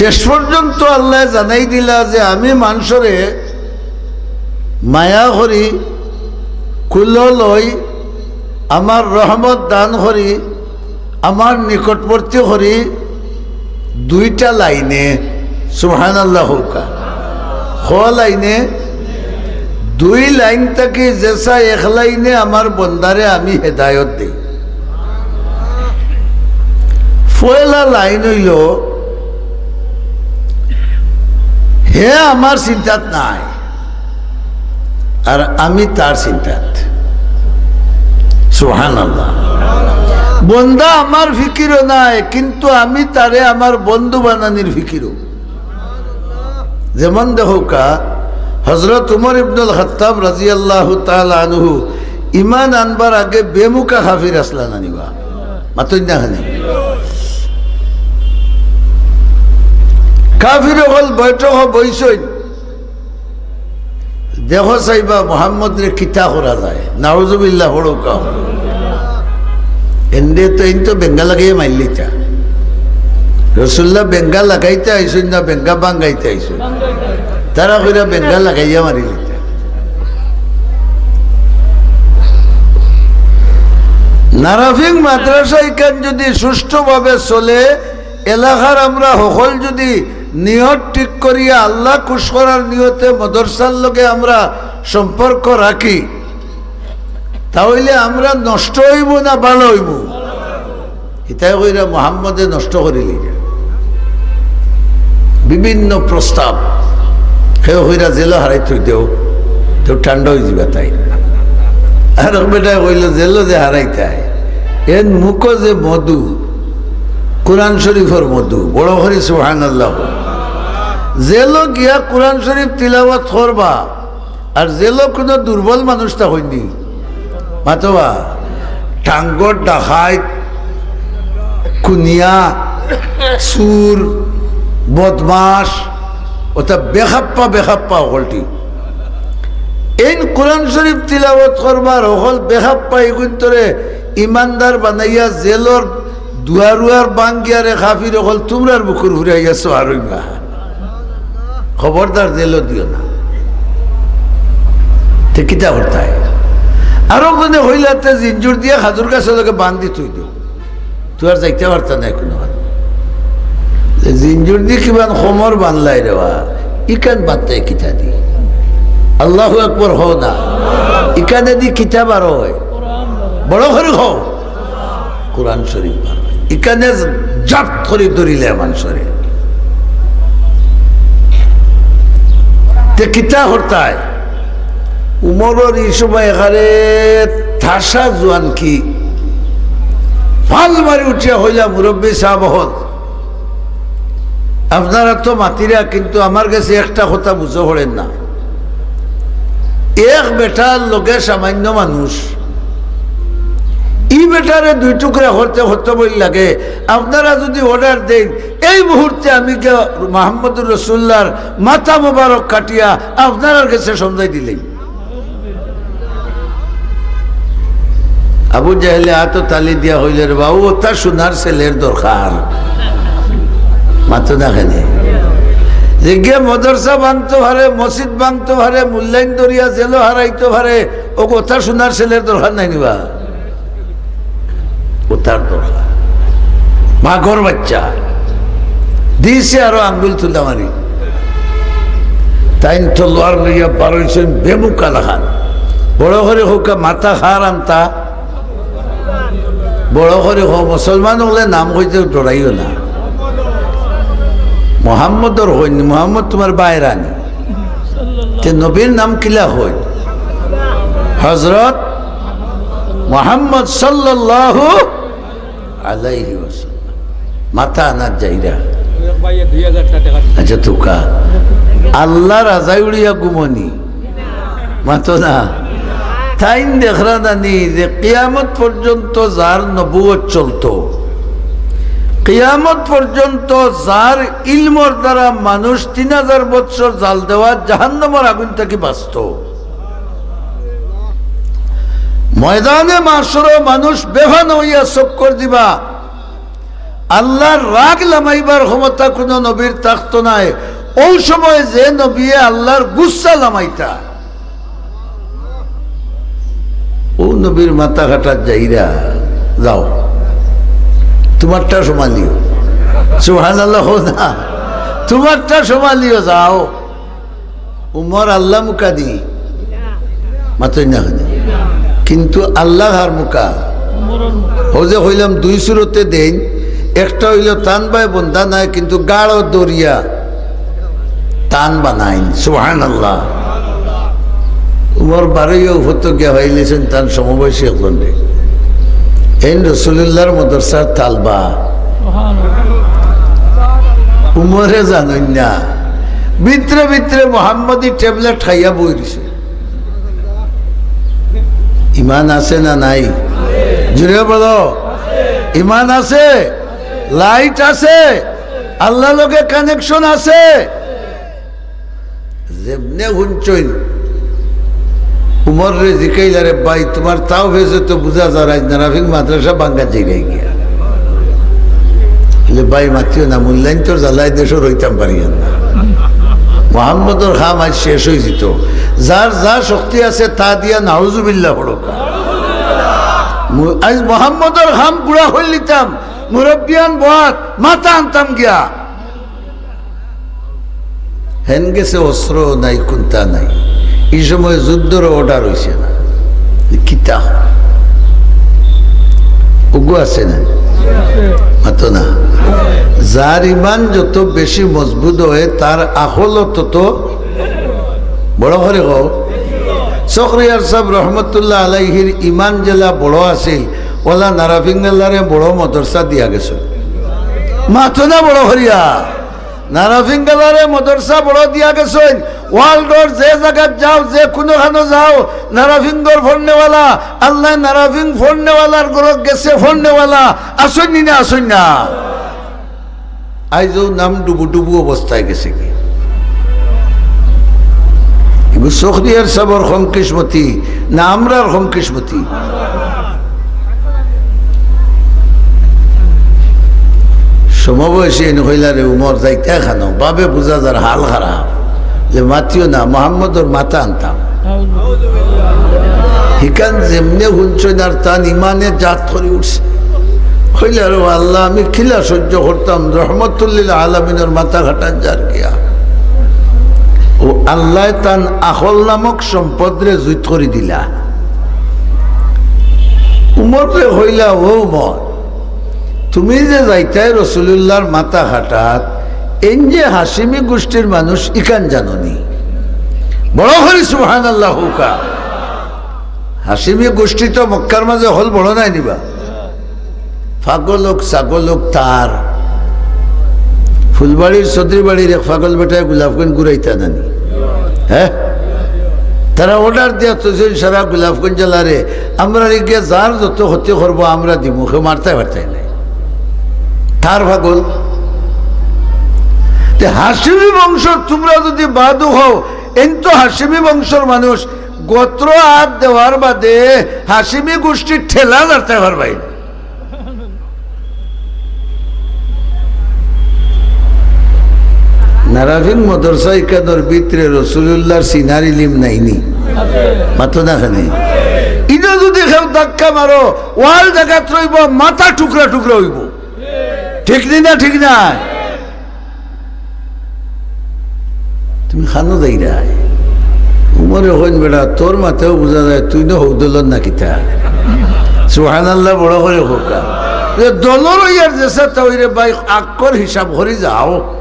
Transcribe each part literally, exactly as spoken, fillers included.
শেষ পর্যন্ত আল্লায় জানাই দিলা যে আমি মানষরে মায়া করি, কুলো লই, আমার রহমত দান করি, আমার নিকটবর্তী করি দুইটা লাইনে। সুবহানাল্লাহ কউক্কা। ক লাইনে? দুই লাইন থাকি যেছা এক লাইনে আমার বন্দারে আমি হেদায়ত দেই। পয়লা লাইন অইলো, হে আমার চিন্তাত নাই, আর আমি তার চিন্তাত। সুবহানাল্লাহ। বন্দা আমার ফিকিরো নাই, কিন্তু আমি তারে আমার বন্ধু বানানির ফিকিরো। যেমন দেখউক্কা, হযরত উমর ইবনুল খাত্তাব রাদিয়াল্লাহু তাআলা আনহু ইমান আনবার আগে বেমুখা কাফির আছলা না নি বা? মাতইন না কেনে? কাফির অকল বৈঠকো বইছইন, দেখো চাইবা মুহাম্মদরে কিতা করা যায়। নাউজুবিল্লাহ পড়উক্কা। এনরে তো, এইন তো বেঙ্গা লাগাইয়া মারিলিতা। রসুল্লাহ বেঙ্গা লাগাইতা আইছইন না বেঙ্গা ভাঙ্গাইতা আইছইন? তারা কইরা বেঙ্গা লাগাইয়া মারিলিতা। নারাফিং মাদ্রাসা ইখান যুদি সুষ্ঠুভাবে চলে, এলাকার আমরা হকল যুদি নিয়ত ঠিক করিয়া আল্লাহ খুশ করার নিয়তে মাদ্রাসার লগে আমরা সম্পর্ক রাখি, তা অইলে আমরা নষ্ট অইমু না ভালা অইমু? ইতায় কইরা মুহাম্মদে নষ্ট করিলিরা। বিভিন্ন প্রস্তাব, কেউ কইরা জেলো হারাই থই দেও, তেউ ঠান্ডা অইযিবা তাই। আর এক বেটায় কইলো, জেলো যে হারাইতায়, এন মুখো যে মধু, কোরআন শরীফর মধু, বড় করি সুবহানাল্লাহ। জেলো গিয়া কোরআন শরীফ তিলাওয়াত করবা, আর জেলো কুনু দুর্বল মানুষ থাকইন নি? মাতবা, টাঙ্গর ডাকাইত, খুনিয়া, চুর, বদমাশ, অতা বেখাপ্পা, বেখাপ্পা হকলটি। এইন কোরআন শরীফ তিলাওয়াত করবার হকল বেখাপ্পা ইগুইন্তরে ইমানদার বানাইয়া জেলর দুয়ারুয়ার ভাঙ্গিয়ারে কাফির অকল তুমরার বুকুর ফুরাইয়া সোয়ার অইবা। খবরদার জেলো দিও না। তে কিতা করতায়? আরো কুনে কইলা তে জিঞ্জুর দিয়া খাজুর গাছর লগে বান্ধি থই দেও, তুই আর যাইতা পারতা নায় কুনু। তে জিঞ্জুর দি কিমান কমর বান্ধলাই রে বা, ইখান বান্ধতায় কিতা দি? আল্লাহু আকবার কও না। ইখানে দি কিতা বার অয়? বড় করি কও। কোরআন শরীফ বার অয়। ইখানে জাপ করি ধরিলে মানষরে। তে কিতা করতায়? উমরর ই সময় এখানে ঠাসা জুয়ান কি ফাল মারি উঠিয়া কইলা, মুরব্বি সাব অকল, আপনারা তো মাতিরা, কিন্তু আমার গেছে একটা কথা বুঝো পড়ের না। এক বেটার লগে সামান্য মানুষ, ই বেটারে দুই টুকরা করতে কত বইল লাগে। আপনারা যুদি order দেইন, এই মুহূর্তে আমি গিয়া মুহাম্মদুর রাসূলুল্লাহর মাথা মোবারক কাটিয়া আপনারার গেছে সমঝাই দিলাইমু। আবু জাহেলে আতো তালি দিয়া কইলো, রে বা, অতা সোনার ছেলের দরকার। মাতো না কেনে? যেগিয়ে মাদ্রাসা ভাঙতো পারে, মসজিদ ভাঙতো পারে, মূল্যায়ন ধরিয়া জেলো হারাইতো পারে, অউ অতা সোনার ছেলের দরকার নাই নি বা? অতার দরকার। মাগর বাইচ্চা। দিছে আরো আঙ্গুল তুলা মারি। তাইন তলোয়ার লইয়া বারইছইন বেমুখা লাখান। বড় করি কউক্কা, মাথা কার আনতা? বড় করি কও, মুসলমান অকলে নাম কইতে ডরাইও না। মুহাম্মদর কইন, মুহাম্মদ তুমার ভাইরা নি। তে নবীর নাম কিলা কইন? হযরত মুহাম্মদ সাল্লাল্লাহু আলাইহি ওয়াসাল্লাম। মাথা আনাত যাইরা। আচ্ছা, তুকা। আল্লাহ রাজাই উড়িয়া ঘুমনি। মাতো না। তাইন দেখরা না নি যে কিয়ামত পর্যন্ত যার নবুয়ত চলতো, কিয়ামত পর্যন্ত যার ইলমর দ্বারা মানুষ তিন হাজার বৎসর জাল দেওয়া জাহান্নামর আগুন থাকি বাঁচতো, ময়দানে মাশরো মানুষ বেফানা অইয়া চক্কর দিবা, আল্লাহর রাগ লামাইবার ক্ষমতা কুনু নবীর থাকতো নায়। অউ সময় যে নবিয়ে আল্লাহর গুসা লামাইতা, অউ নবীর মাথা কাটাত যাইরা, যাও, তুমারটা সমালিও। সুবহানাল্লাহ কও না, তুমারটা সমালিও, যাও। উমর আল্লাহ মুখা দি মাতইন না কেনে? কিন্তু আল্লাহ কার মুখা? অউ যে কইলাম দুই সুরতে দেইন, একটা অইলো তান বায় বন্দা নায়, কিন্তু গাঢ় দরিয়া তান বানাইন। সুবহানাল্লাহ। উমর বারইয়া উপরতো গিয়া পাইলিছইন তান সমবয়সী একজনরে। এইন রসুলুল্লাহর মাদ্রাসার তালবা। উমরে জানইন না, ভিতরে ভিতরে মোহাম্মদী ট্যাবলেট খাইয়া বই রইছে। ইমান আছে না নাই? জুরে বলো, ইমান আছে, লাইট আছে, আল্লাহর লগে কানেকশন আছে। যেমনে হুনছইন, উমররে জিকাইলা, "রে ভাই, তুমার তাও ফেসে তো বুঝা যার আইজ নারাফিং মাদ্রাসা ভাঙ্গা যাইরায় গিয়া।" বলে, "ভাই, মাতিও না, মুল্লাইন্তর জ্বালায় দেশো রইতাম পারিয়ার না। মোহাম্মদর কাম আইজ শেষ অইযিতো। যার যা শক্তি আছে তা দিয়া নাউজুবিল্লাহ পড়উক্কা। মু-, আইজ মোহাম্মদর কাম গুড়া করিলিতাম, মুরব্বিয়ান বওয়াত, মাথা আনতাম গিয়া।" হেন গেছে অস্ত্র নাই, কুন্তা নাই। ই সময় যুদ্ধর অর্ডার অইছে না। কিতা অগু আছে না? মাতো না। যার ইমান যত বেশি মজবুত অয়, তার আকলও তত বড় করি কও। চকরিয়ার সাব রহমতুল্লাহ আলাইহির ইমান যেলা বড় আছিল, অলা নারাফিঙ্গালারে বড় মাদ্রাসা দিয়া গেছে। মাতো না বড় করিয়া। নারাফিঙ্গালারে মাদ্রাসা বড় দিয়া গেছইন। ওয়ার্ল্ডর যে জাগাত যাও, যে কুনুখানো যাও, নারাফিঙ্গর ফড়নেওয়ালা, আল্লায় নারাফিং ফড়নেওয়ালার ঘরো গেছে ফড়নেওয়ালা, আছইন নি না আছইন না? আইজও নাম ডুবু ডুবু অবস্থায় গেছে কি? ইগু চকরিয়ার সাবর কম কিসমতি না আমরার কম কিসমতি? সমবয়সী এন কইলা, "রে উমর, যাইতায় কানো?" বাবে বুঝা যার হাল খারাপ। যে মাতিও না, মোহাম্মদর মাথা আনতাম। হিকান যেমনে হুনছইন আর তান ইমানে জাত করি উঠছে। কইলা, "রে আল্লাহ, আমি কিলা সহ্য করতাম, রহমতুল্লিল আলামিনর মাথা কাটাত যার গিয়া।" অউ আল্লায় তান আকল নামক সম্পদরে জুইত করি দিলা। উমররে কইলা, "ও উমর, তুমি যে যাইতায় রসুলুল্লাহর মাথা কাটাত, এইন যে হাশিমি গুষ্টির মানুষ, ইখান জানো নি?" বড় করি সুবহানাল্লাহ কউক্কা। হাশিমি গুষ্টি তো মক্কার মাঝে হকল বড় নায় নি বা? পাগল অউক, ছাগল অউক তার। ফুলবাড়ির চৌধুরী বাড়ির এক পাগল বেটায় গোলাপগঞ্জ ঘুরাইতা না নি? হে? তারা অর্ডার দিয়া থইছইন সারা গোলাপগঞ্জ জেলারে, "আমরার ইগে যার যত ক্ষতি করবো আমরা দিমু, কেউ মারতায় পারতায় নায়।" তার পাগল। তে হাশিমি বংশর তুমরা যুদি বাদও অও, এইন তো হাশিমি বংশর মানুষ, গোত্র আত দেওয়ার বাদে হাশিমি গুষ্টির ঠেলা লাড়তায় পারবায় না। নারাফিং মাদ্রাসা ইখানর ভিতরে রসুলুল্লাহর সিনার ইলিম নাই নি? মাতো না কেনে? ইনো যুদি কেউ ধাক্কা মারো, ওয়াল জাগাত রইবো, মাথা টুকরা টুকরা অইবো। ঠিক নি না? ঠিক না? তুমি কানো যাইরায়? উমরে কইন, "বেটা, তোর মাতেও বুঝা যায়, তুই নু হকলর না কিতা?" সুবহানাল্লাহ, বড় করি কউক্কা। যে দলর অইয়ার যেছা তা অইরে ভাই, আক্কর হিসাব করি যাও।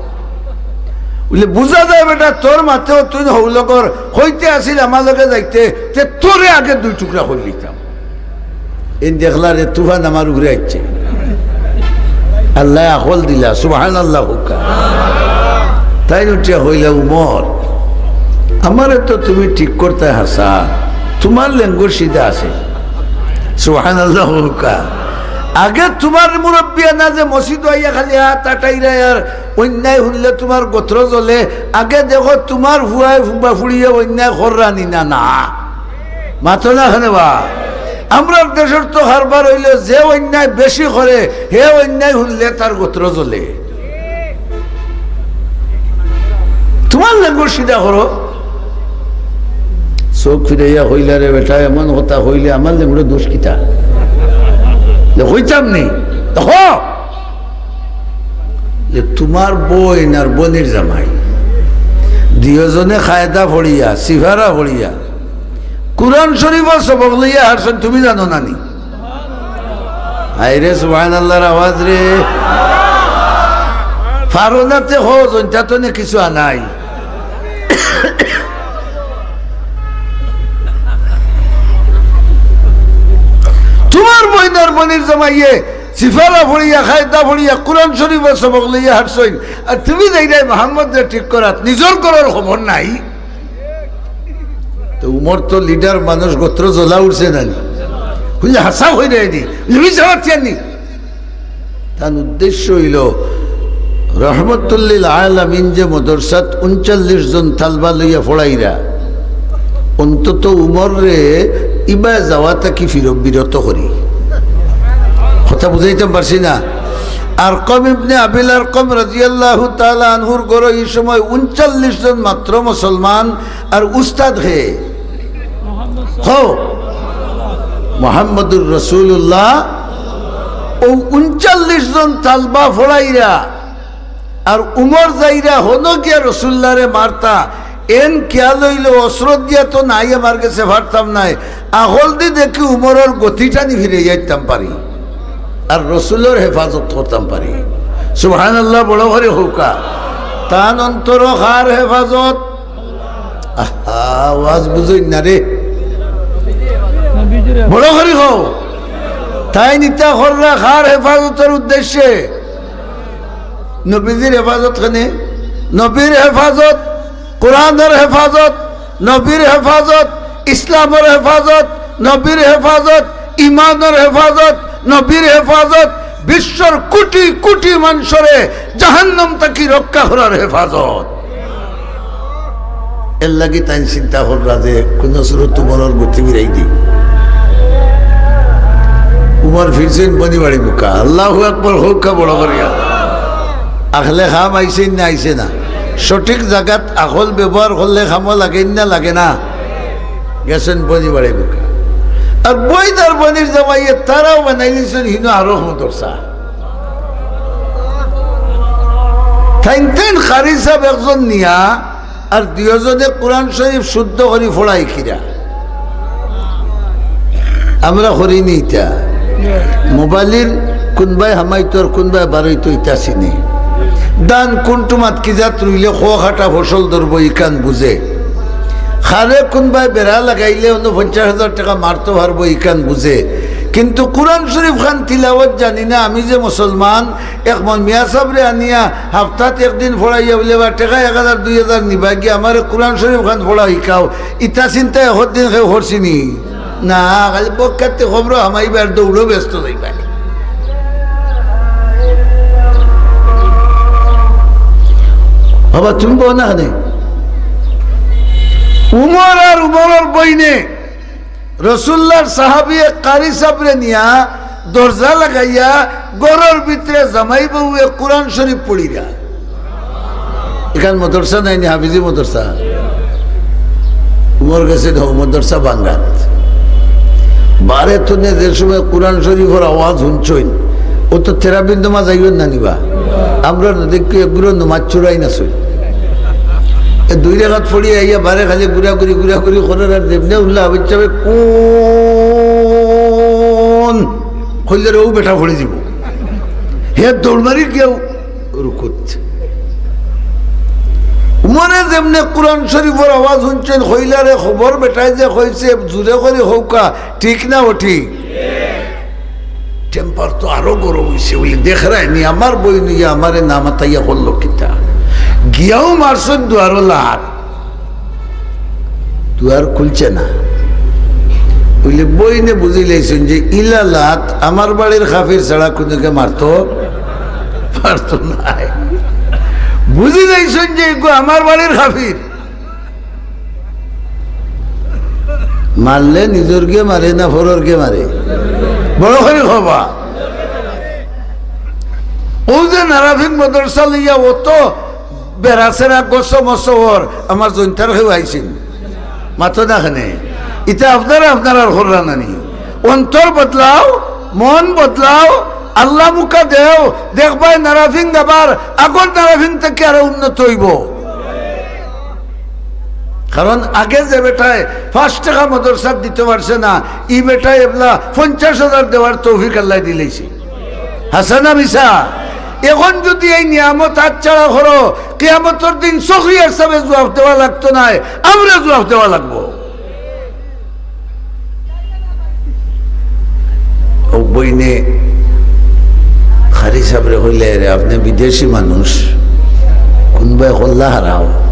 বুলে, "বুঝা যায় বেটা, তোর মাতেও তুই নু হকলর, কইতে আছিল আমার লগে যাইতে, তে তোরে আগে দুই টুকরা করিলিতাম।" এইন দেখলা রে, তুফান আমার উপরে আইছে। আল্লায় আকল দিলা, সুবহানাল্লাহ কউক্কা। তাইন উঠিয়া কইলা, "উমর, আমারে তো তুমি ঠিক করতায় হাছা, তুমার লেঙ্গুর সিধা আছে।" সুবহানাল্লাহ কউক্কা। আগে তুমার মুরব্বিয়ানা যে মসজিদো আইয়া খালি আত আটাইরায় আর অন্যায় হুনলে তুমার গোত্র জ্বলে, আগে দেখো তুমার ফুয়ায় ফুবা ফুড়িয়ে অন্যায় কররা নি না, না। মাতো না কেনে বা? আমরার দেশর তো কারবার অইলো, যে অন্যায় বেশি করে, হে অন্যায় হুনলে তার গোত্র জ্বলে। তুমার লেঙ্গুর সিধা করো। চউখ ফিরাইয়া কইলা, "রে বেটা, এমন কথা কইলে আমার লেঙ্গুরে দোষ কিতা?" যে কইতাম নি, দেখো, যে তুমার বইন আর বইনর জামাই দুইওজনে কায়দা পড়িয়া, সিফারা পড়িয়া, কুরআন শরীফর সবক লইয়া হারছইন, তুমি জানো না নি? আইরে সুবহানাল্লাহর আওয়াজ রে। পারো না তে হো, জনতা তো নে কিছু আনাই। তুমার বইন আর বইনর জামাইয়ে সিফারা পড়িয়া, কায়দা পড়িয়া, কুরআন শরীফর সবক লইয়া হারছইন, আর তুমি যাইরায় মোহাম্মদরে ঠিক করাত, নিজর ঘরর খবর নাই। তো উমর তো লিডার মানুষ, গোত্র জ্বলা উঠছে না নি? বুঝলে, হাছা অইরায় নি, বুঝলে, মিছা মাতিয়ার নি। তান উদ্দেশ্য অইলো, রহমতুল্লিল আলামিন যে মদরসাত ঊনচল্লিশ জন তালবা লইয়া পড়াইরা, অন্তত উমররে ইবায় যাওয়া থাকি ফির-, বিরত করি। কথা বুঝাইতাম পারছি না? আরকম ইবনে আবিল আরকম রাদিয়াল্লাহু তাআলা আনহুর ঘরো ই সময় ঊনচল্লিশ জন মাত্র মুসলমান, আর উস্তাদ হে, হো, মুহাম্মদুর রাসূলুল্লাহ। অউ ঊনচল্লিশ জন তালবা পড়াইরা, আর উমর যাইরা হনো গিয়া রসুল্লারে মারতা, এন খিয়াল অইলো অস্ত্র দিয়া তো নাই আমার গেছে, পারতাম নায়। আখলদি দেখি উমরর গতি টানি ফিরাইয়া আইতাম পারি, আর রসুলর হেফাজত করতাম পারি। সুবহানাল্লাহ, বড় করি কউক্কা। তান অন্তরো কার হেফাজত? আহা, আওয়াজ বুঝইন না রে। বড় করি কও। তাইন ইতা কররা কার হেফাজতর উদ্দেশ্যে? নবীজির হেফাজত। কেনে? নবীর হেফাজত, কোরআনর হেফাজত, নবীর হেফাজত, ইসলামর হেফাজত, নবীর হেফাজত, ইমানর হেফাজত, নবীর হেফাজত, বিশ্বর কুটি কুটি মানষরে জাহান্নাম থাকি রক্ষা করার হেফাজত। এরলাগি তাইন চিন্তা কররা যে কুনু সুরত উমরর গতি ফিরাই দি। উমর ফিরছইন বনি বাড়ি মুখা। আল্লাহু আকবার, কউক্কা বড় করিয়া। আখলে কাম আইছইন না আইছে না? সঠিক জাগাত আখল ব্যবহার করলে কামো লাগে না, লাগে না? গেছইন বনি বাড়ি মুখা। আর বইন আর বইনর জামাইয়ে তারাও বানাইলিছইন হিনো আরো মদরসা। তাইন তাইন কারি সাব একজন নিয়া আর দুইওজনে কোরআন শরীফ শুদ্ধ করি পড়াইরা। আমরা করি নি ইতা। মোবাইলর কুনবায় হামাইতো আর কুনবায় বারইতো ইতা চিনে। ধান কুন টুমাত কি জাত রুইলে ক কাটা ফসল ধরবো ইখান বুঝে। কারে কুনবায় বেড়া লাগাইলে অন্য পঞ্চাশ হাজার টেকা মারতো পারবো ইখান বুঝে। কিন্তু কোরআন শরীফ খান তিলাওয়াত জানি না। আমি যে মুসলমান, এক মন মিয়া সাবরে আনিয়া হাপ্তাত একদিন পড়াইয়া বুলে, "বা টেকা এক হাজার দুই হাজার নিবা গি, আমারে কোরআন শরীফ খান পড়া হিকাও।" ইতা চিন্তা একদিন কেউ করছি নি? না, খালি বক্কাতে খবর হামাইবার দৌড়ো ব্যস্ত যাইবা। বাবা, তুমি বও না কেনে? উমর আর উমরর বইনে রসুল্লার সাহাবিয়ে কারি সাবরে নিয়া দরজা লাগাইয়া ঘরর ভিতরে জামাই বউয়ে কোরআন শরীফ পড়িরা। ইখান মদরসা নায় নি, হাফিজি মদরসা। উমর গেছে তো মদরসা ভাঙ্গাত। বারে তুনে যে সময় কোরআন শরীফর আওয়াজ হুনছইন, ও তো তেরা বিন্দু মা যাইবেন না নিবা। আমরা না দেখি এগুলো নমাজ চুরাই না সই। এ দুই রেখাত পড়ি আইয়া বারে খালি ঘুরাঘুরি, ঘুরাঘুরি করের আর যেমনে উল্লা আবির চাবে কোন কইলে রে ও বেটা পড়ি দিব। হে দৌড় মারি কেউ রুকুত। উমরে যেমনে কোরআন শরীফর আওয়াজ হুনছইন, কইলা রে খবর বেটায় যে কইছে, জুরে করি কউক্কা, ঠিক না ও ঠিক? টেম্পার তো আরো গরম অইছে, বুলে, "দেখরায় নি, আমার বইন অইয়া আমারে না মাতাইয়া করলো কিতা?" গিয়াও মারছইন দুয়ারো লাত। দুয়ার খুলছে না। বুলে, বইনে বুঝিলাইছইন যে ইলা লাত আমার বাড়ির কাফির ছাড়া কুনুকে মারতো পারতো নায়। বুঝিলাইছইন যে ইগু আমার বাড়ির কাফির। মারলে নিজরগে মারে না পররগে মারে? বড় করি কবা। অউ যে নারাফিং মাদ্রাসা লইয়া অত বেড়াছেড়া গছ মছ অর, আমার জৈন্তার কেউ আইছিল? মাতো না কেনে? ইতা আপনারা আপনারার কররা নানি? অন্তর বদলাও, মন বদলাও, আল্লামুখা দেও, দেখবায় নারাফিং আবার আগর নারাফিং থাকি আরো উন্নত অইবো। কারণ আগে যে বেটায় পাঁচ টেকা মাদ্রাসাত দিতো পারছে না, ই বেটায় এবলা পঞ্চাশ হাজার দেওয়ার তৌফিক আল্লায় দিলাইছে। হাছা না মিছা? এখন যুদি এই নিয়ামত হাতছাড়া করো, কিয়ামতর দিন চকরিয়ার সাবে জুয়াপ দেওয়া লাগতো নায়, আমরা জুয়াপ দেওয়া লাগবো। অউ বইনে কারি সাবরে কইলা, "রে, আপনে বিদেশি মানুষ, কুনবায় কল্লা হারাও।"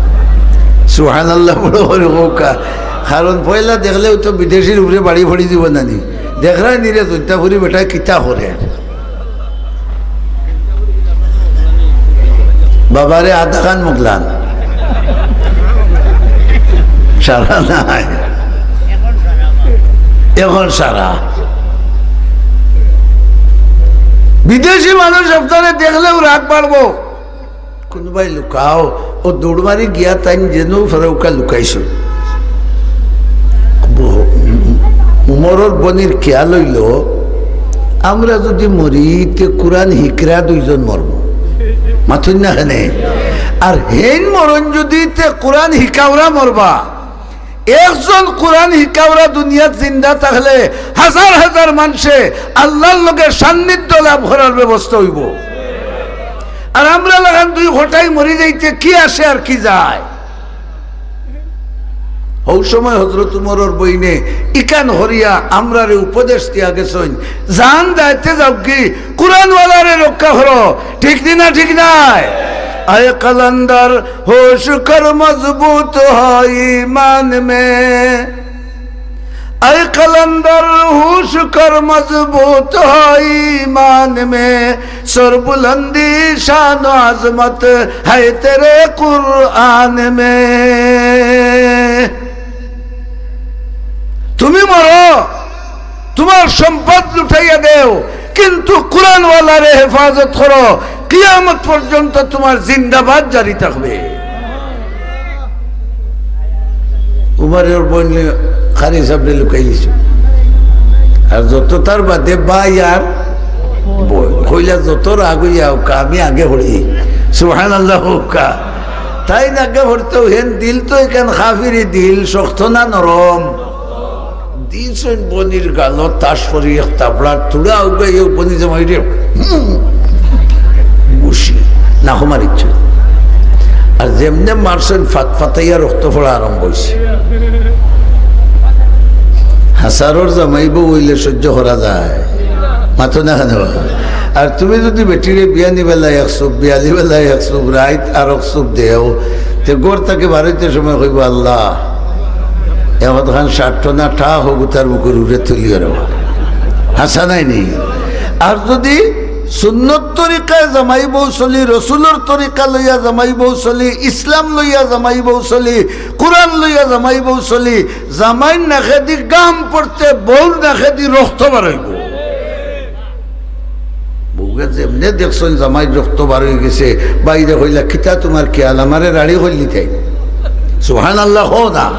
সুবহানাল্লাহ বড় করি কউক্কা। কারণ পয়লা দেখলেউ তো বিদেশির উপরে বাড়ি পড়ি দিবো নানি। দেখরায় নি রে, জৈন্তাপুরি বেটায় কিতা করে। বাবারে, আধা খান মুগলান। সারা নাই। এখন সারা। বিদেশি মানুষ আপনারে দেখলেউ রাগ বাড়বো। কুনবায় লুকাও, অউ দৌড় মারি গিয়া তাইন যেনো ফেরৌকা লুকাইছো। ব-, উমরর বইনর খিয়াল অইলো, আমরা যুদি মরি, তে কুরআন হিকরা দুইজন মরবো। মাতইন না কেনে? আর হেইন মরইন যুদি, তে কুরআন হিকাউরা মরবা। একজন কুরআন হিকাউরা দুনিয়াত জিন্দা থাকলে হাজার হাজার মানষে আল্লার লগে সান্নিধ্য লাভ করার ব্যবস্থা অইবো। আর আমরা লাখান দুই কটাই মরি যাইতে কি আসে আর কি যায়? হউ সময় হজরত উমরর বইনে ইখান করিয়া আমরারে উপদেশ দিয়া গেছইন, "জান যাইতে যাউকগি, কুরআনওয়ালারে রক্ষা করো।" ঠিক নি না? ঠিক নায়? "আয় কালান্দার, হোশ কর, মজবুত হয় ঈমান মে।" اے قلندر، ہوش کر، مضبوط ہو ایمان میں، سربلندی، شان و عظمت ہے تیرے قرآن میں۔ তুমি মরো, তুমার সম্পদ লুটাইয়া দেও, কিন্তু কুরআনওয়ালারে হেফাজত করো, কিয়ামত পর্যন্ত তুমার জিন্দাবাদ জারি থাকবে। উমরর বইন কারি সাবরে লুকাই দিছে। আর যত তার বাদে ভাই আর বইন, কইলা যত রাগ অইয়া অউক্কা, আমি আগে পড়ি। সুবহানাল্লাহ অউক্কা। তাইন আগে পড়তো, হেন দিল তো ইখান কাফিরি দিল, শক্ত না নরম? দিছইন বইনর গালো তাস পরি এক থাপড়ার তুড়া উগাইয়া বইন জামাইরে, হুম, ঘুষি, নাকো মারিছে। আর যেমনে মারছইন ফাতফাতাইয়া রক্ত পড়া আরম্ভ অইছে। হাছারর জামাই বউ অইলে সহ্য করা যায়? মাতো না কেনে বাবা? আর তুমি যুদি বেটিরে বিয়ানি বেলায় এক চুপ, বিয়ালি বেলায় এক চুপ, রাইত আরক চুপ দেও, তে ঘর থাকি বারইতে সময় কইবো, "আল্লাহ, এ কতখান ষাট টনা ঠা হগুতার বুকুর উপরে তুলিও রে বাবা।" হাছা নায় নি? আর যুদি সুন্নত তরিকায় জামাই বউ চলি, রসুলর তরিকা লইয়া জামাই বউ চলি, ইসলাম লইয়া জামাই বউ চলি, কুরআন লইয়া জামাই বউ চলি, জামাইর নাকেদি গাম পড়তে বউর নাকেদি রক্ত বারইবো। বউয়ে যেমনে দেখছইন জামাইর রক্ত বারই গেছে, বাইরে কইলা, "কিতা তুমার খিয়াল, আমারে রাড়ি কইলিতায়?" সুবহানাল্লাহ কও না।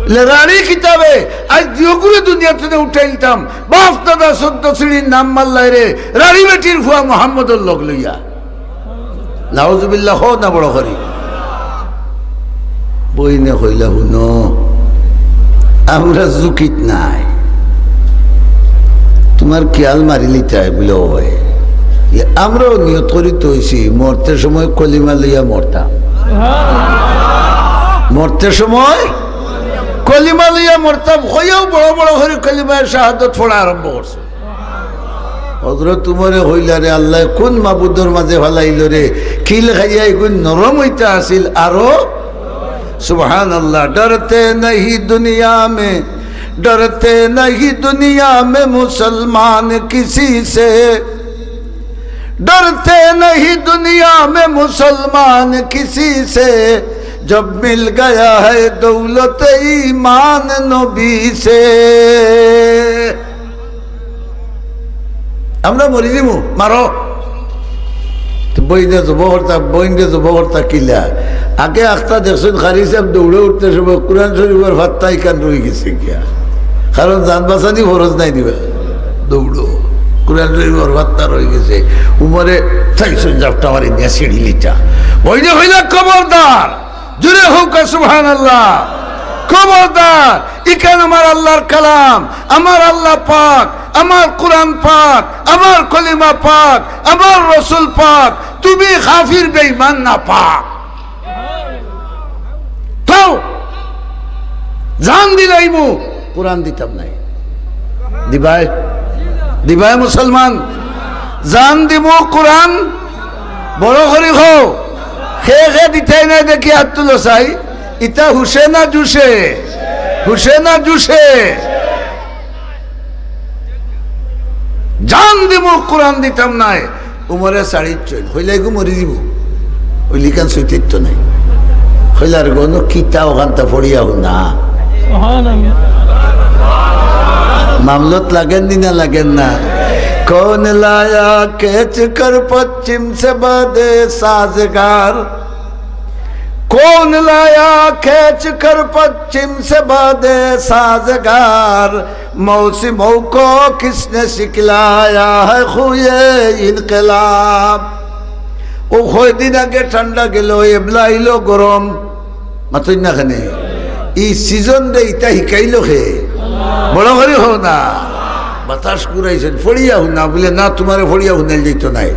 লে রাড়ি কিতাবে, আইজ দিওগুরে দুনিয়া থনে উঠাইলিতাম, বাফ দাদা চৌদ্দ সিঁড়ির নাম মারলায় রে, রাড়ি বেটির ফুয়া মোহাম্মদর লগ লইয়া। নাউজুবিল্লাহ কও না বড় করি। বইনে কইলা, "হুনো, আমরা ঝুঁকিত নাই, তুমার খিয়াল মারিলিতায় বুলে অয়। আমরাও নিয়ত করি থইছি, মরতে সময় কলিমা লইয়া মরতাম, মরতে সময় কলিমা লইয়া মরতাম।" কইয়াউ বড় বড় করি কলিমায় শাহাদত পড়া আরম্ভ করছে। হজরত উমরে কইলা, "রে আল্লায় কুন মাবুদর মাঝে ফালাইলো রে? কিল খাইয়া ইগুন নরম অইতা আছিল আরো।" সুবহানাল্লাহ। ڈرتے نہیں دنیا میں، ڈرتے نہیں دنیا میں مسلمان کسی سے، ڈرتے نہیں دنیا میں مسلمان کسی سے، जब मिल गया है दौलत ईमान नबी से। আমরা মরি যিমু, মারো। তো বইনে জব করতা, বইনে জব করতা কিলা? আগে আখতা দেখছইন, কারি সাব দৌড়ে উঠতে সময় কোরআন শরীফর পাত্তা ইখান রই গেছে গিয়া, কারণ জান বাঁচানি ফরজ নায় দিবা। দৌড়ো, কোরআন শরীফর পাত্তা রই গেছে। উমরে চাইছইন জাপটা মারি দিয়া সিঁড়ি লিটা। বইনে কইলা, "খবরদার, জোরে কউক্কা সুবহানাল্লাহ, খবরদার, ইখান আমার আল্লাহর কালাম, আমার আল্লাহ পাক, আমার কোরআন পাক, আমার কলিমা পাক, আমার রসুল পাক, তুমি কাফির বেঈমান নাপাক।" তাও জান দিলাইমু, কোরআন দিতাম নায়। দিবায়? দিবায় মুসলমান? জান দিমু, কোরআন বড় করি কও। কে কে দিতায় নায় দেখি আত তুলো চাই। ইতা হুশে না জুশে? হুশে না জুশে? জান দিমু, কোরআন দিতাম নায়। উমরে ছাড়িছইন, কইলা, "ইগু মরি যিবো।" অইলে ইখান ছুটিতো নায়। কইলা, "আর গনো কিতা অখানতা পড়িয়া হুনা।" মামলত লাগের নি না লাগের না? कौन लाया खींच कर पश्चिम से बादे साजगार, कौन लाया खींच कर पश्चिम से बादे साजगार, मौसमों को किसने सिखलाया है ख़ूए इनकलाब। ও কয়দিন আগে ঠান্ডা গেল, এবলা আইলো গরম, মাতইন না কেনে? ই সিজনরে ইতা হিকাইলো কে? বড় করি কও না। বাতাস ঘুরাইছইন, পড়িয়া হুনা। বুলে, "না, তুমারে পড়িয়া হুনাইল যাইতো নায়,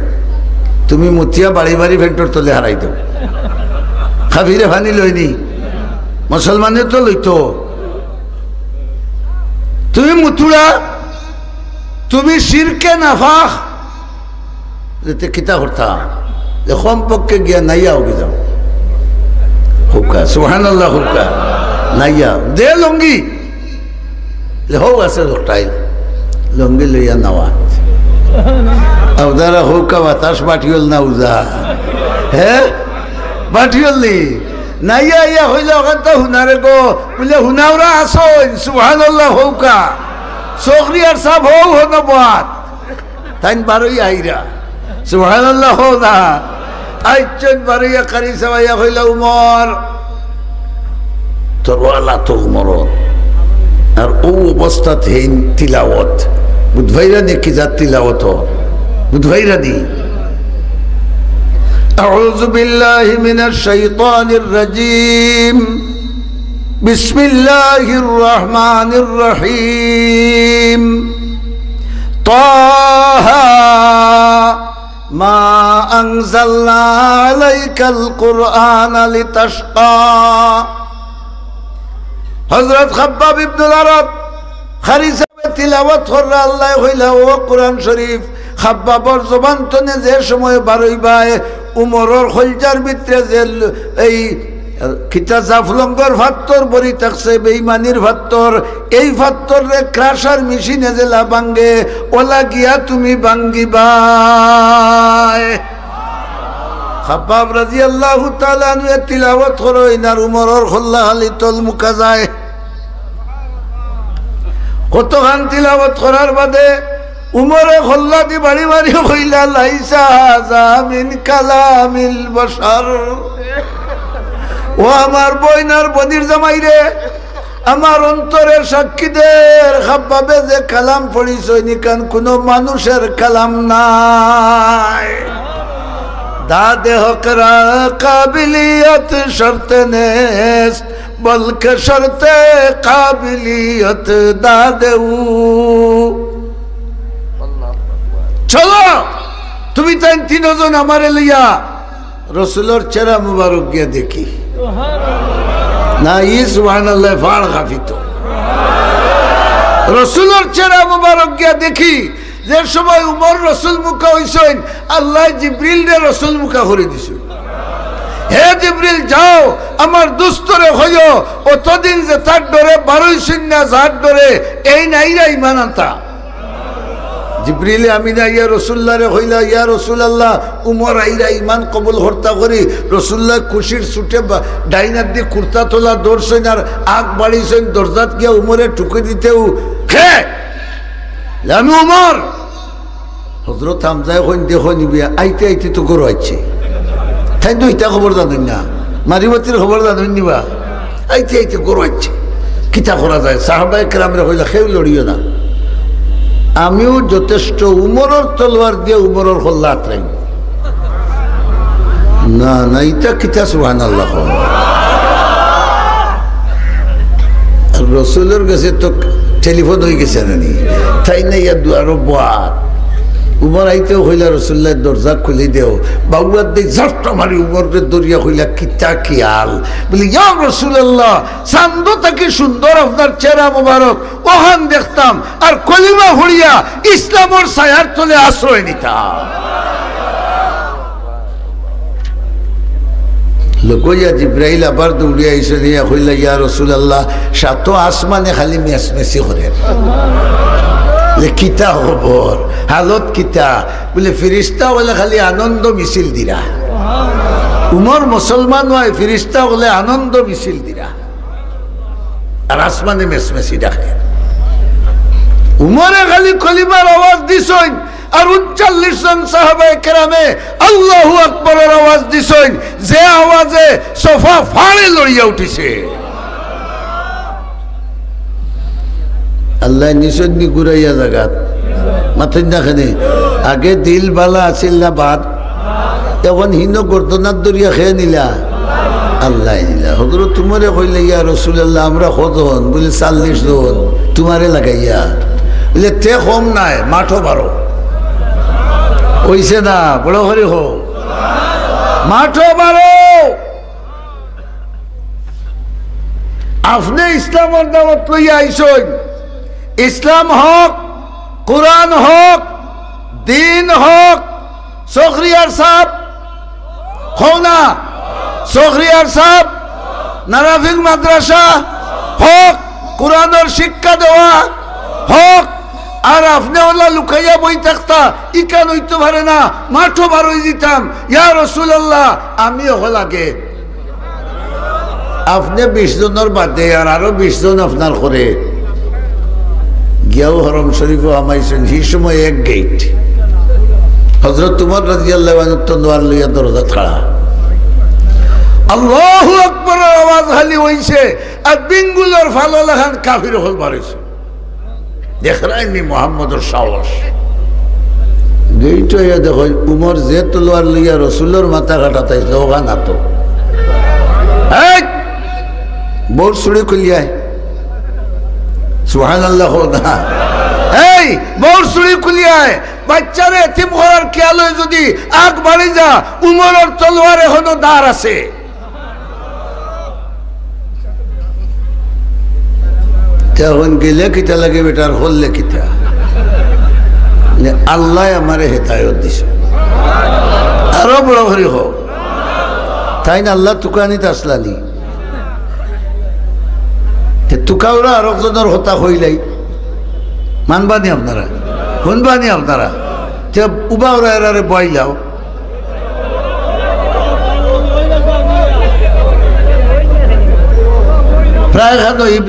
তুমি মুতিয়া বাড়ি বাড়ি ফেন্টর তলে হারাই দেও।" কাফিরে পানি লয়নি, মুসলমানে তো লইতো। তুমি মুতুড়া, তুমি শিরকে নাফাক, যেতে কিতা করতা? যে কমপক্ষে গিয়া নাইয়া অগি যাও। কউক্কা, সুবহানাল্লাহ কউক্কা। নাইয়া, দে লুঙ্গি। যে হউ আছে লোকটাই। লুঙ্গি লইয়া নাওয়া। আপনারা কউক্কা বাতাস বাটিওল না উজা। হে? বাটিওল নি? নাইয়া আইয়া কইলা, "অখানতা হুনারে গো।" বুলে, "হুনাওরা আছইন।" সুবহানাল্লাহ কউক্কা। চকরিয়ার সাব হউ হনো বাত। তাইন বারইয়া আইরা। সুবহানাল্লাহ কও না। আইছইন বারইয়া কারি সাব আইয়া কইলা, "উমর, তোর ওয়ালা তো উমর।" আর অউ অবস্থাত হেইন তিলাওত। বুঝবাইরা নি কি জাত তিলাওত? বুঝবাইরা নি? أعوذ بالله من الشيطان الرجيم. بسم الله الرحمن الرحيم. طه. ما أنزلنا عليك القرآن لتشقى. হযরত খাব্বাব ইবনুল আরাত কারি সাবে তিলাওয়াত কররা, আল্লায় কইলা, ও কোরআন শরীফ, খাব্বাবর জবান তনে যে সময় বারইবায়, উমরর কইলজার ভিতরে যে ল-, এই কিতা জাফলঙ্গর ফাত্তর ভরি থাকছে, বেইমানির ফাত্তর, এই ফাত্তররে ক্রাশার মেশিনে যেলা ভাঙ্গে, ওলা গিয়া তুমি ভাঙ্গিবায়। খাব্বাব রাদিয়াল্লাহু তাআলা আনহুয়ে তিলাওয়াত করইন আর উমরর কল্লা খালি তলমুখা যায়। কতখান তিলাওয়াত করার বাদে উমরে কল্লাদি বাড়ি মারি কইলা, "লাইসা হাযা মিন কালামিল বাশার।" ও আমার বইন আর বনির জামাইরে, আমার অন্তরে সাক্ষী দের, খাব্বাবে যে কালাম পড়িছইন, ইখান কুনু মানুষের কালাম নায়। দাদে হক রা কাবিলিয়ত শর্ত নেস্ত, বলকে শর্তে কাবিলিয়ত দাদে উ। চলো, তুমি তাইন তিনজন আমারে লইয়া রসুলর চেহারা মুবারক গিয়া দেখি। না, ই সুবহানাল্লাহ ফাড় কাঁপিত। রসুলর চেহারা মুবারক গিয়া দেখি, যে সময় উমর রসুল মুখা অইছইন, আল্লায় জিব্রিলরে রসুল মুখা করি দিছইন। হে জিব্রিল, যাও, আমার দুস্তরে কইও, অতদিন যেতার ডরে বারইছইন না, যার ডরে, এইন আইরা ইমান আনতা। জিবরিলে আমিন আইয়া রসুল্লারে কইলা, "ইয়া রসুলাল্লাহ, উমর আইরা, ইমান কবুল করতা করি।" রসুল্লাহ খুশির ছুটে বা-, ডাইন আত দি কুর্তা তলা ধরছইন আর আগ বাড়িছইন, দরজাত গিয়া উমরে ঠুকি দিতেউ, "কে?" "আমি উমর।" হজরত হামজায় কইন, "দেখো নিবিয়া, আইতে আইতে তো ঘরো আইছে।" তাইন তো ইতা খবর জানইন না, মারিমাতির খবর জানইন নিবা। আইতে আইতে ঘরো আইছে। কিতা করা যায়? সাহাবায়ে কেরামরে কইলা, "কেউ লড়িও না, আমিও যথেষ্ট, উমরর তলোয়ার দিয়া উমরর কল্লা আতরাইমু।" না, না, ইতা কিতা সুবহানাল্লাহ কও? আর রসুলর গেছে তো টেলিফোন অইগেছে না নি? তাইন আইয়া দুয়ারো বওয়াত। উমর আইতেউ কইলা, "রসুল্লাহ, দরজা খুলি দেও।" বাউয়াত দেই ঝাপটা মারি উমররে ধরিয়া কইলা, "কিতা খিয়াল?" বলে, "ইয়া রসুলাল্লাহ, চান্দ থাকি সুন্দর আপনার চেহারা মোবারক, অখান দেখতাম, আর কলিমা পড়িয়া ইসলামর ছায়ার তলে আশ্রয় নিতাম।" লগে অইয়া জিব্রাইল আবার দৌড়িয়া আইছইন, আইয়া কইলা, "ইয়া রাসূলুল্লাহ, সাত আসমানে খালি মেছমেছি করের।" বলে, "কিতা খবর? হালত কিতা?" বলে, "ফিরিস্তা অকলে খালি আনন্দ মিছিল দিরা। উমর মুসলমান অয়, ফিরিস্তা অকলে আনন্দ মিছিল দিরা।" আর আসমানে মেছমেছি ডাকে। উমরে খালি কলিমার আওয়াজ দিছইন, আর ঊনচল্লিশ জন সাহাবায়ে কেরামে আল্লাহু আকবরর আওয়াজ দিছইন, যে আওয়াজে সফা ফাড়ে লড়িয়া উঠিছে। আল্লায় নিছইন নি ঘুরাইয়া জাগাত। মাতইন না কেনে? আগে দিল বালা আছিল না বাদ? এখন হিনো গর্দনাত ধরিয়া খেয়ে নিলা, আল্লায় নিলা। হজরত উমরে কইলা, "ইয়া রাসূলুল্লাহ, আমরা কতজন?" বলে, "চল্লিশ জন, তুমারে লাগাইয়া।" বলে, "তে কম নায়, মাঠো বারো।" অইছে না? বড় করি কও, মাঠো বারো। আপনে ইসলামর দাওয়াত লইয়া আইছইন। ইসলাম হক, কুরআন হক, দ্বীন হক। শখরিয়ার সাব, কও না? শখরিয়ার সাব, নারাফিং মাদ্রাসা হক, কুরআনর শিক্ষা দেওয়া হক। আর আপনে অলা লুকাইয়া বই থাকতা, ইখান অইতো পারে না, মাঠো বারই দিতাম। ইয়া রাসূলুল্লাহ, আমিও অলা আগে। আপনে বিশ জনর বাদে আর আরো বিশ জন আপনার করে গিয়াউ হরম শরীফো হামাইছইন, হি সময় এক গেইট। হজরত উমর রাদিয়াল্লাহু আনহু তলোয়ার লইয়া দরজাত খাড়া। আল্লাহু আকবরর আওয়াজ খালি অইছে, আর বিঙ্গুলর ফালো লাখান কাফির অকল বারইছে। দেখরায়নি মুহাম্মদর সাহস। গেইটো আইয়া দেখইন, উমর যে তলোয়ার লইয়া রসুলর মাথা কাটাত আইছলা, অখান আতো। এই! বউর চুড়ি খুলিয়া আয়। সুবহানাল্লাহ কও না। এই! বউর চুড়ি খুলিয়া আয়। বাইচ্চারে এতিম করার খেয়াল অয় যুদি আগ বাড়ি যা, উমরর তলোয়ার এখনো ধার আছে। তে অখন গেলে কিতা লাগে বেটার, করলে কিতা? নে, আল্লায় আমারে হেদায়ত দিছে। আরো বড় করি কও। তাইন আল্লার তুকানিত আছলা নি? তে তুকাউরা আরক জনর কথা কইলাই। মানবা নি আপনারা? হুনবা নি আপনারা? তে উবাউরা এরারে বওয়াইলাও। প্রায় খানো ই